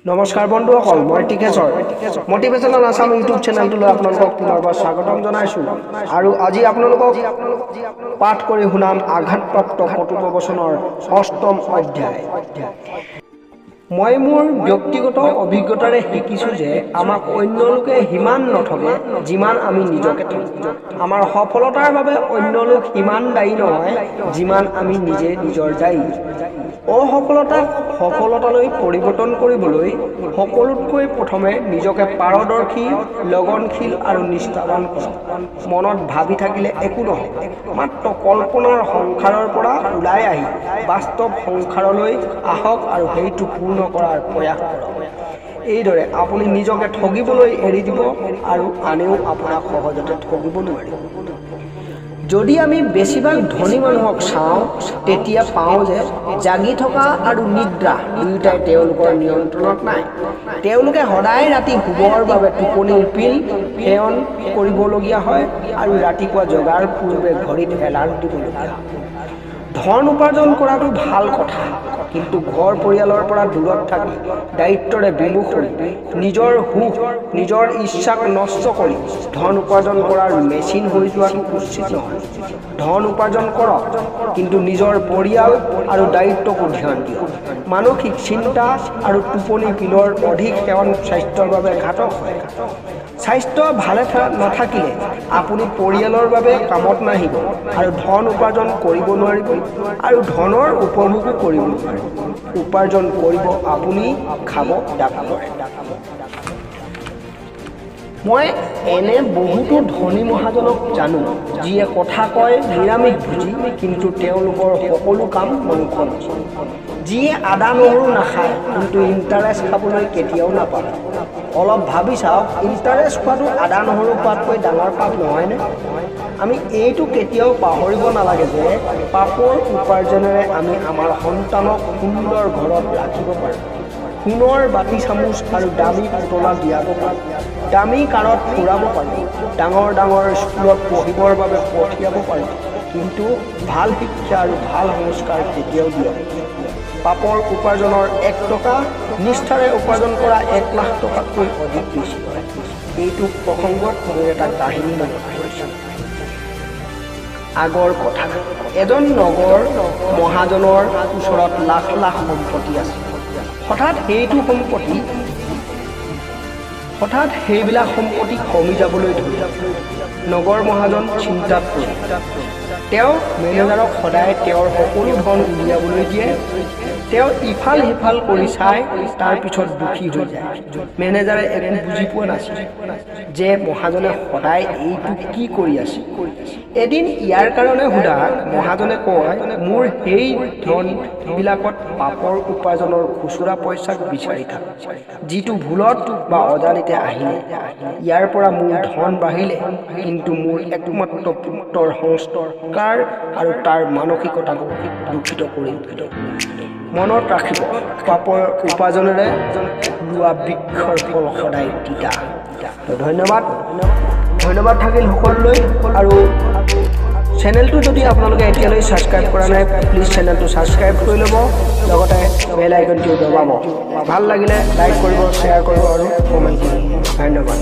নমস্কাৰ বন্ধুসকল, মই টিকেশ্বৰ। মটিভেশ্যনেল আছাম ইউটিউব চেনেলটোলৈ আপোনালোকক পুনৰবাৰ স্বাগতম জনাইছোঁ আৰু আজি আপোনালোকক পাঠ কৰি শুনাম আঘাতপ্ৰাপ্ত কথোপকথনৰ অষ্টম অধ্যায়। মই মোৰ ব্যক্তিগত অভিজ্ঞতাৰে শিকিছোঁ যে আমাক অন্য লোকে সিমান নঠগে, যিমান আমি নিজকে ঠগোঁ। আমাৰ সফলতাৰ বাবে অন্য লোক সিমান দায়ী নহয়, যিমান আমি নিজে নিজৰ দায়ী। অসফলতাক সফলতালৈ পৰিৱৰ্তন কৰিবলৈ সকলোতকৈ প্ৰথমে নিজকে পাৰদৰ্শী, লগনশীল আৰু নিষ্ঠাবান কৰক। মনত ভাবি থাকিলে একো নহয়। মাত্ৰ কল্পনাৰ সংসাৰৰ পৰা ওলাই আহি বাস্তৱ সংসাৰলৈ আহক আৰু সেইটো পূৰ্ণ কৰাৰ প্ৰয়াস কৰক। এইদৰে আপুনি নিজকে ঠগিবলৈ এৰি দিব আৰু আনেও আপোনাক সহজতে ঠগিব নোৱাৰিব। যদি আমি বেছিভাগ ধনী মানুহক চাওঁ, তেতিয়া পাওঁ যে জাগি থকা আৰু নিদ্ৰা দুয়োটাই তেওঁলোকৰ নিয়ন্ত্ৰণত নাই। তেওঁলোকে সদায় ৰাতি শুবৰ বাবে টোপনিৰ পিল সেৱন কৰিবলগীয়া হয় আৰু ৰাতিপুৱা জগাৰ পূৰ্বে ঘড়ীত এলাৰ্ম দিবলগীয়া হয়। ধন উপাৰ্জন কৰাটো ভাল কথা, কিন্তু ঘৰ পৰিয়ালৰ পৰা দূৰত থাকি, দায়িত্বৰে বিমুখ হৈ, নিজৰ সুখ, নিজৰ ইচ্ছাক নষ্ট কৰি ধন উপাৰ্জন কৰাৰ মেচিন হৈ যোৱাটো উচিত নহয়। ধন উপাৰ্জন কৰক, কিন্তু নিজৰ পৰিয়াল আৰু দায়িত্বকো ধ্যান দিয়ক। মানসিক চিন্তা আৰু টোপনি পিলৰ অধিক সেৱন স্বাস্থ্যৰ বাবে ঘাতক হয়। স্বাস্থ্য ভালে নাথাকিলে আপুনি পৰিয়ালৰ বাবে কামত নাহিব আৰু ধন উপাৰ্জন কৰিব নোৱাৰিব আৰু ধনৰ উপভোগো কৰিব নোৱাৰিব। উপাৰ্জন কৰিব আপুনি, খাব ডাক্তৰে। মই এনে বহুতো ধনী মহাজনক জানো, যিয়ে কথা কয় নিৰামিষ ভোজী, কিন্তু তেওঁলোকৰ সকলো কাম মাংস। যিয়ে আদা নহৰু নাখায়, কিন্তু ইণ্টাৰেষ্ট খাবলৈ কেতিয়াও নাপায়। অলপ ভাবি চাওক, ইণ্টাৰেষ্ট খোৱাটো আদা নহৰু খোৱাতকৈ ডাঙৰ পাপ নহয়নে? আমি এইটো কেতিয়াও পাহৰিব নালাগে যে পাপৰ উপাৰ্জনেৰে আমি আমাৰ সন্তানক সুন্দৰ ঘৰত ৰাখিব পাৰোঁ, সোণৰ বাতি চামুচ আৰু দামী পুতলা দিয়াব পাৰোঁ, দামী কাৰত ফুৰাব পাৰোঁ, ডাঙৰ ডাঙৰ স্কুলত পঢ়িবৰ বাবে পঠিয়াব পাৰোঁ, কিন্তু ভাল শিক্ষা আৰু ভাল সংস্কাৰ কেতিয়াও দিয়াব। পাপৰ উপাৰ্জনৰ 1 টকা নিষ্ঠাৰে উপাৰ্জন কৰা 1 লাখ টকাতকৈ অধিক বেছি হয়। এইটো প্ৰসংগত মোৰ এটা কাহিনী মনত পৰিছে। আগৰ কথা, এজন নগৰ মহাজনৰ ওচৰত লাখ লাখ সম্পত্তি আছিল। হঠাৎ সেইবিলাক সম্পত্তি কমি যাবলৈ ধৰিলে। নগৰ মহাজন চিন্তাত পৰিল। তেওঁ মেনেজাৰক সদায় তেওঁৰ সকলো ধন উলিয়াবলৈ দিয়ে। তেওঁ ইফাল সিফাল কৰি চাই, তাৰ পিছত দুখী হৈ যায়। মেনেজাৰে একো বুজি পোৱা নাছিল যে মহাজনে সদায় এইটো কি কৰি আছে। এদিন ইয়াৰ কাৰণে সোধাত মহাজনে কয়, "মোৰ সেই ধনবিলাকত পাপৰ উপাৰ্জনৰ খুচুৰা পইচাক বিচাৰি থাক, যিটো ভুলত বা অজানিতে আহিলে। ইয়াৰ পৰা মোৰ ধন বাঢ়িলে, কিন্তু মোৰ একমাত্ৰ পুত্ৰৰ সংস্কাৰ আৰু তাৰ মানসিকতাক দূষিত কৰি। মনত ৰাখিব, পাপৰ উপাৰ্জনেৰে ৰোৱা বৃক্ষৰ ফল সদায় তিতা। ধন্যবাদ, ধন্যবাদ থাকিল সকলোলৈ। আৰু চেনেলটো যদি আপোনালোকে এতিয়ালৈ ছাবস্ক্ৰাইব কৰা নাই, প্লিজ চেনেলটো ছাবস্ক্ৰাইব কৰি ল'ব, লগতে বেল আইকনটো দবাব। ভাল লাগিলে লাইক কৰিব, শ্বেয়াৰ কৰিব আৰু কমেণ্ট কৰিব। ধন্যবাদ।